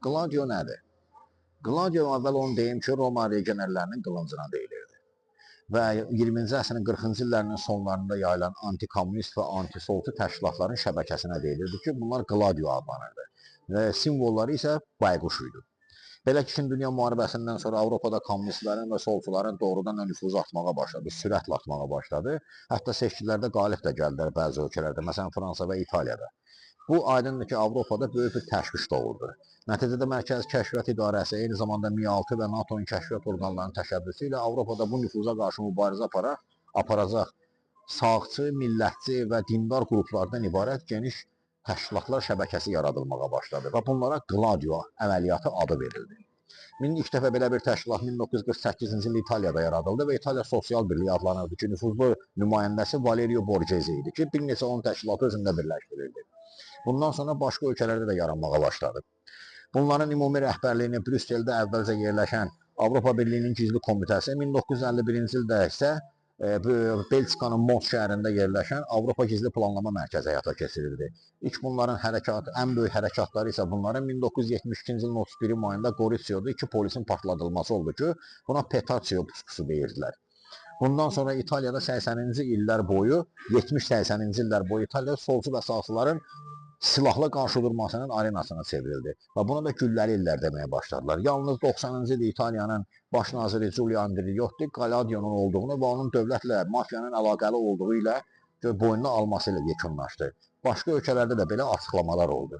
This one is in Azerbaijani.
Gladio nədir? Gladio əvvəl onu deyim ki, Roma legionerlərinin qılıncına deyilirdi. Və 20-ci əsrin 40-cı illərinin sonlarında yayılan antikommunist və antisolçu təşkilatların şəbəkəsinə deyilirdi ki, bunlar Gladio adlanırdı. Və simvolları isə bayquş idi. Belə ki, İkinci Dünya müharibəsindən sonra Avropada kommunistlərin və solçuların doğrudan da nüfuzu artmağa başladı, sürətlə artmağa başladı. Hətta seçkilərdə qalib də gəldilər bəzi ölkələrdə, məsələn Fransa və İtaliyada. Bu aydındır ki, Avropada böyük bir təşviş doğurdu. Nəticədə Mərkəzi Kəşfiyyat İdarəsi, eyni zamanda Mi-6 və NATO-nun kəşfiyyat orqanlarının təşəbbüsü ilə Avropada bu nüfuza qarşı mübarizə aparacaq sağçı, millətçi və dindar qruplardan ibarət geniş təşkilatlar şəbəkəsi yaradılmağa başladı və bunlara Gladio əməliyyatı adı verildi. İlk dəfə belə bir təşkilat 1948-ci ildə İtaliyada yaradıldı və İtaliya Sosial Birliyi adlanırdı ki, nüfuzlu nümayəndəsi Valerio Borghese idi ki, bir neçə on təşkilatı özündə birləşdirirdi. Bundan sonra başqa ölkələrdə də yaranmağa başladı. Bunların ümumi rəhbərliyini Brüsseldə əvvəlcə yerləşən Avropa Birliyinin Gizli Komitəsi, 1951-ci ildə isə Belçikanın Mons şəhərində yerləşən Avropa Gizli Planlama Mərkəzi həyata keçirildi. İlk bunların hərəkatı, ən böyük hərəkatları isə bunların 1972-ci ilin 31 mayında Gorizioda iki polisin partladılması oldu ki, buna Petaccio puskusu deyirdilər. Bundan sonra İtaliyada 80-ci illər boyu, 70-80-ci illər boyu İtaliyada solçu və sağçıların silahlı qarşıdurmasının arenasına çevrildi və buna da gülləli illər deməyə başladılar. Yalnız 90-cı ildə İtaliyanın baş naziri Giulio Andreotti Gladio'nun olduğunu və onun dövlətlə, mafiyanın əlaqəli olduğu ilə boynuna alması ilə yekunlaşdı. Başqa ölkələrdə də belə açıqlamalar oldu.